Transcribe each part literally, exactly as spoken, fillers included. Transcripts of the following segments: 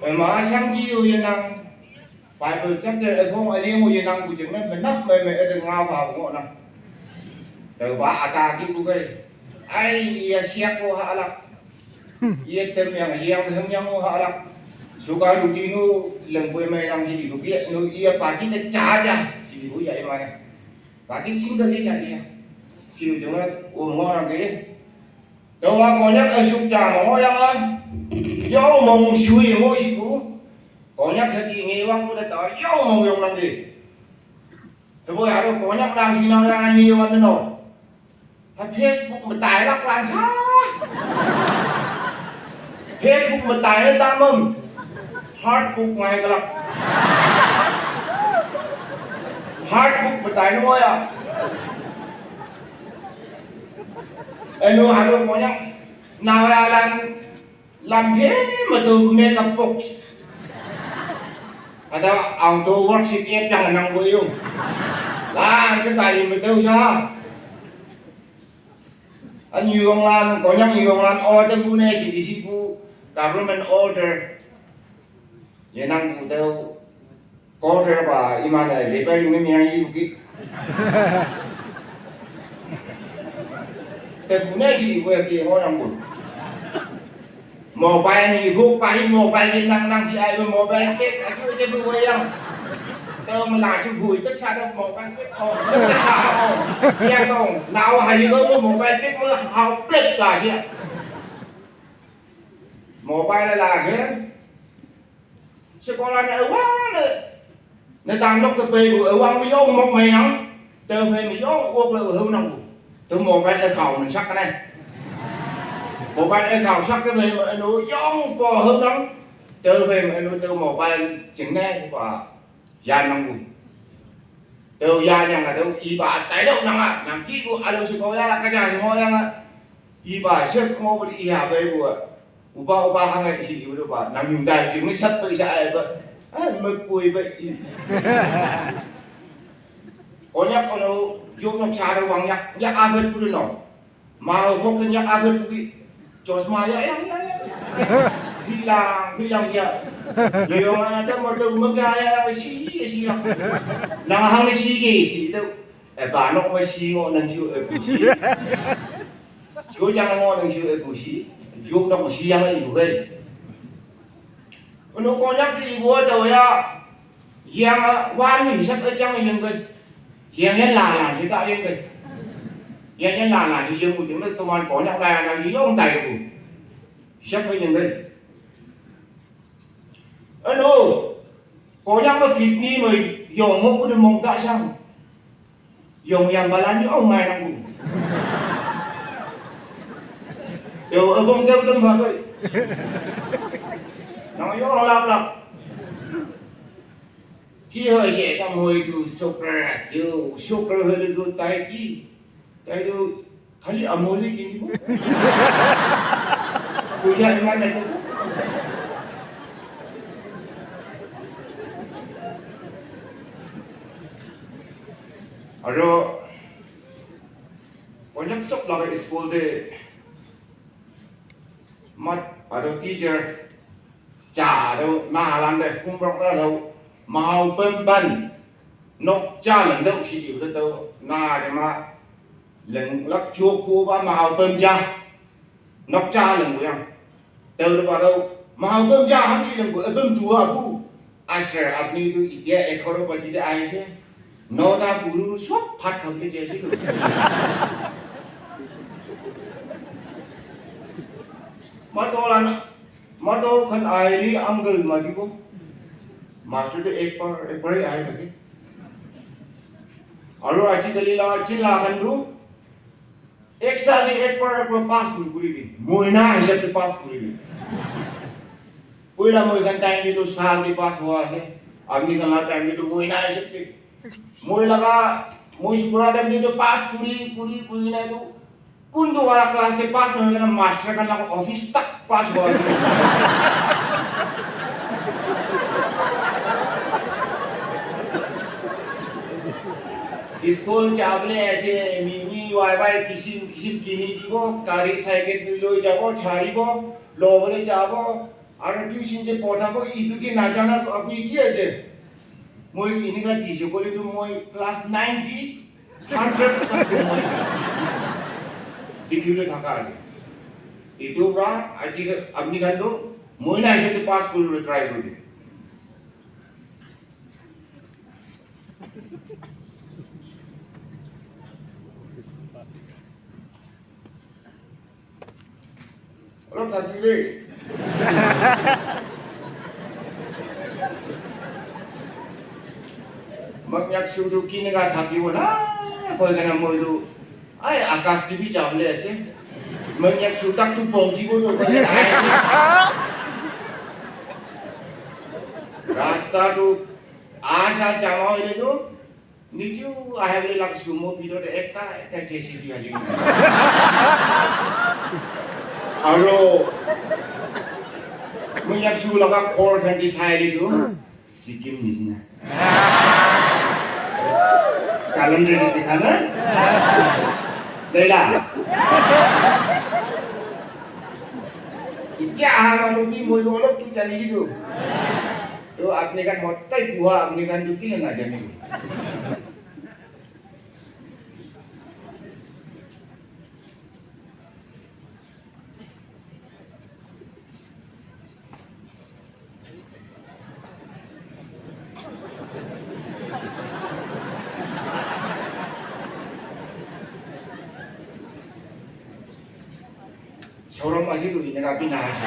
Ema sang ki u ye nang. Bible chapter e kong a liang u ye nang ku jeng me me nap me me e de nga ba ngo nang. Te ba ata ki ku kai. Ai ye siak ko ha alak. Ye tem yang yang heng yang ko ha alak. Suka ru di nu leng boi mai nang hi di ku ye nu ye pa ki ne cha ja. Si di ku ya ye ma ne. Pa ki single ye ja ye. Si u jeng me u ngo nang ke. Te wa Konyak a suk cha mo yang a. Yo mong shui mo si ku. Konyak he ki ngi wang ku da ta yo mong yong nang di. He bo ya ro Konyak na si na yang ni wang no. Ha Facebook ma tai lak lang sa. Facebook ma tai na ta mong. Heart book ngai ka lak. Heart book ma tai na mo ya. Eno ha ro Konyak na wa lang Lam he ma tu makeup box. Ada auto workshop e chang nang ko yo. La se ka yi ma tu sa. An yu yong lan ko nyang yu yong lan order bu ne si di si bu government order. Ye nang bu tu Ko te ba i ma ne le ba yu ne mi yang i ki. Te bu ne si we ki ngo yang bu. Mobile ni ko pa i mobile ni nang nang si ai mobile pe ka chu te bu we yang. Te ma la chu hui te cha te mobile pe o te cha o. Yang dong. Nau ha i ko mobile pe mo hao pe ka si. Mobile la si. Sekolah ne awang ne. Ne tang nok te pei bu awang mi yong mok mei nang. Te pei mi yong wok le hau nang bu. Te mobile e khao min sak ne. Mobile e khao sak te pei mi anu yong ko hau nang. Te pei mi anu te mobile jing ne ba. Yan nang bu. Te yan yang a te i ba tai dok nang a. Nang ki bu alo sekolah la ka ja mo yang a. I ba sep mo bu i ha pei bu a. Uba uba hang ai si uba ba nang yung dai jing ni sat bai sa ai ba. Ai mek pui ba i. Konyak kono jong nok sa wang yak yak abet pu no. Ma ho ken yak abet pu ki. Chosma ya ya ya ya. Hilang hilang ya. Leo ma ta mo tu mek ya ya si si ya. Nang hang ni si ki si tu. E ba nok ma si ngo nang si e pu si. Shu jang ngo nang shu e ku shi. Juk dong shi yang e ku gai. Unu Konyak ti i bua da ya. Yang a wan ni sap e jang yang gai. Yang yan la la shi ta yang gai. Yang yan la la shi yang ku jing na tuan Konyak la na yong tai ku. Sap e yang gai. Unu Konyak ma kidney ma yong mo ku de mong ta sang. Yong yang balan ni ong ngai nang bu. Yo abong dem dem ba kai. Nang yong lap lap. Ki hoi she tam hoi tu sukra sio sukra hoi tu tai ki. Tai tu khali amoli ki ni bu. Puja iman na tu. Aro Konyak sok la ka school de mat aro teacher cha aro na halan de homework la ro mau pen ban nok cha lang dok si yu de to na de ma leng lak chuo ko ba mau pen ja nok cha lang yang Tau da ba dau. Mau bam ja ham di lang bu bam dua bu. Asar apni tu itia ekhoro pati de ai se. Nota guru swap phat kham ke jai se. Mato lan mato khan ai ri angle ma di bo. Master de ek par ek par ai thake. Aro aji kali la chin la khan ru. Ek sal hi ek par ek par pass kuri kuri bi. Moina hisab te pass kuri bi. Poila moi khan time te to sal te pass hua ase. Apni khan la time te to moina hisab te. Moi laga moi sukura time te to pass kuri kuri kuri na to. Kuntu wala class te pass na hoile na master khan laga office tak pass hua ase. School jabole aise mimi wai wai kisim kisim kini dibo, gari cycle loi jabo, charibo, lobole jabo, আৰু টিউচন যে পঠাব, এইটো কি নাজানাতো আপুনি কি আছে? মই এনেকুৱা দিছোঁ ক'লেতো মই ক্লাছ নাইণ্টি, হাণ্ড্ৰেড তাত মই দেখিবলৈ থকা আছে। এইটো পৰা আজি আপুনি খানতো মই নাই চাগে পাছ কৰিবলৈ ট্ৰাই কৰি দিম। অলপ থাকিম দেই। Manyak sudu kini ka thaki wala, koi kana moidu. Ai, Akash T V chabole ase. Manyak sutak tu pongji ko to koi ai. Rasta tu aja jama hoile tu. Niju ahele lak sumo bidot ekta, ekta J C B hali. Aro, manyak su laga khor khan di sai le tu, Sikkim nisina. Calendar di dekha na? Nahi la. Itya aha manu bi moi olop tu jani gitu. To apni khan hottai puha, apni khan tu kile na jani. Sorom aji tu ini kapi na aji.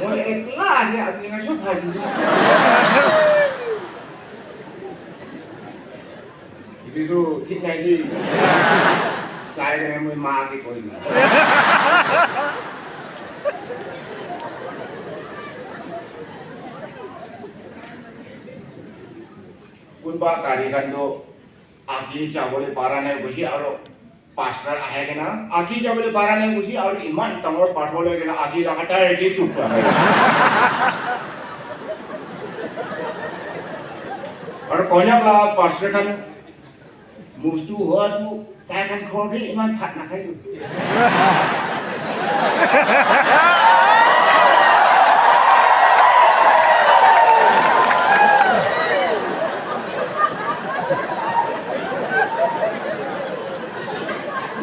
Moi ekla aji, apni khan sob hasi aji. Itu tu thik nai di. Chai kena moi ma ke koi. Kunba gari khan toh aki jabole para nai buji aro pastor ahe kena aki jabole para nai buji aro iman dangor pathor loi kena aki laga tyre ke tukra. Aro konyak laga pastor khan mustu hoa tu tai khan khor ke iman phat na khai tu.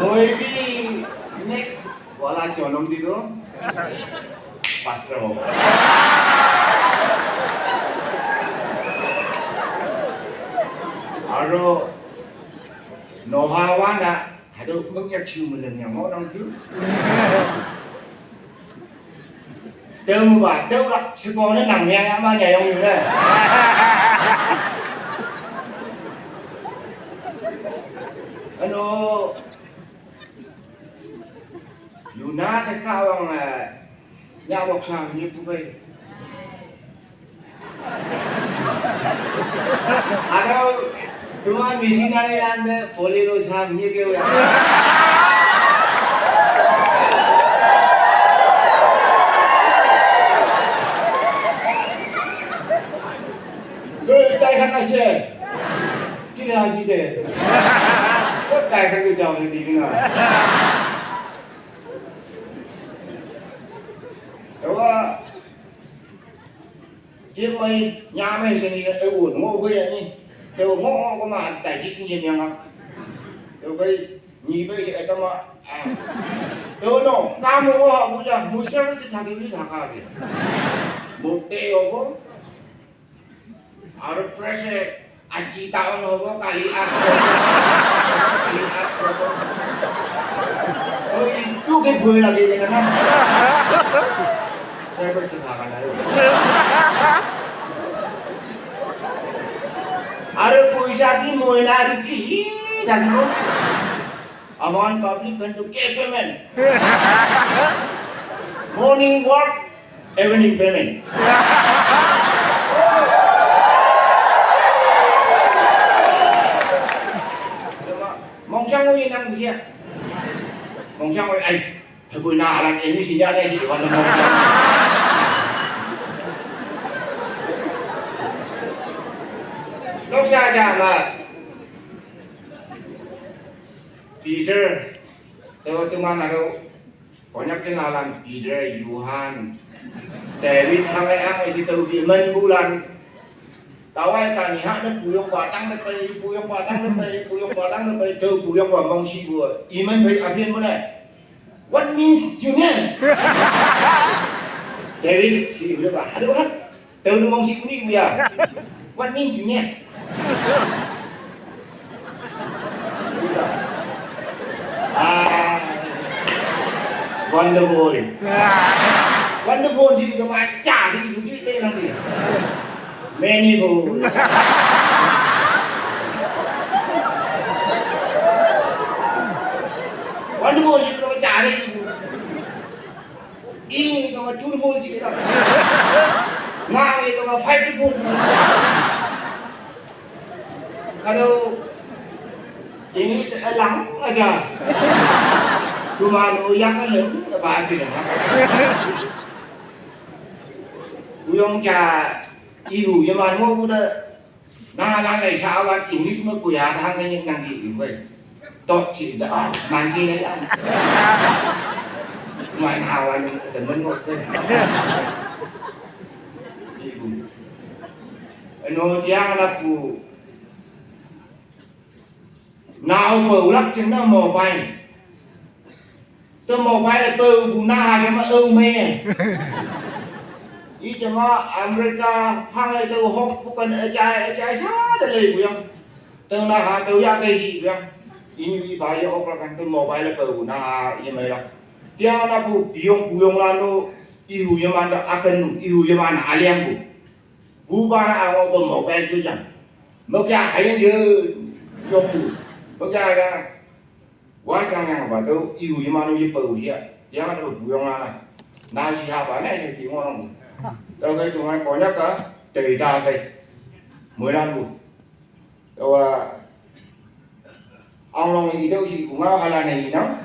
Moi bi next wala jonom di do pastor hobo. Aro noha wana hado mengya chiu meleng yang mau nang tu. Teu ba, teu lak sekone nang yang ama nya yang ni le. Ano, Luna te kawang, eh, nya wok sang ni pukai. Ado, tuma missionary lande follow lo sang ni ke ya. Doi tai khan ase. Kila ase je. Ko tai khan tu jao ni di na. Ewa, ke mai nya mai se ni e wo ngo ho ya ni. Te wo ngo ngo ko ma tai ji sin ye nya ngak. Te wo kai ni bai se eta ma. Te wo no, ka mo ngo ha bu ja, mu ser si thaki bi thaka se. Mo te yo ko. Aro press e aji taon hobo, kali at hobo, kali at hobo. Oi, itu ke bhoi lage kena na. Service thaka nai. Aro poisa di moina rukhi thakibo. Aman public khan tu cash payment. Morning work, evening payment. Mongchang oi nang busia. Mongchang oi ai. Hagui na alat ini sinya ada si iwan mongchang. Loksa jama. Peter, teu teman aro, Konyak kin lalan Peter, Yohan, David, hangai hangai si teu ki men bulan. Tawai tani ha ne puyong batang ne pai, puyong batang ne pai, puyong batang ne pai, teu puyong wa mong si bua. Iman bai apian mana? What means your name? David si bua ba. Aduh ha. Teu ne mong si kuni bua. What means your name? Ah, wonderful. Wonderful si kama cha di duki te nang di. Many fold. Wonderful si kama cha di. Ing kama two fold si kama. Ngang kama five fold si kama. Kado English alang aja. Cuma nu yang alang apa aja dong. Buyong cha ihu yaman mo buda. Na lang lai sa awan English mo kuya hang kanya nang di ihu. Tot si da ah manji lai an. Man hawan temen mo ke. Ihu. Ano tiang anak ku. Nau pau lak chin na mobile. Te mobile pau bu na ha jama au me. I jama America hang ai teu hok bukan ajai ajai sa te le bu yang. Teu na ha teu ya te hi bu yang. Ini i ba ya ok la kan te mobile pau bu na ha i me la. Tiang na bu biong buyong lanu ihu yaman da akan nu ihu yaman aliang bu. Bu ba na awak pun mau kai tu jang. Mau kya hai yang je yong bu. Mau kya ka. Wa yang yang ba tu ihu yaman nu ipa u hia. Yang ada bu yong la na. Na si ha ba na si ti ngong. Tau kai tu ngai Konyak ka. Tei da kai. Mui lan bu. Tau wa. Ang long i dau si ku ngau hala na i nang.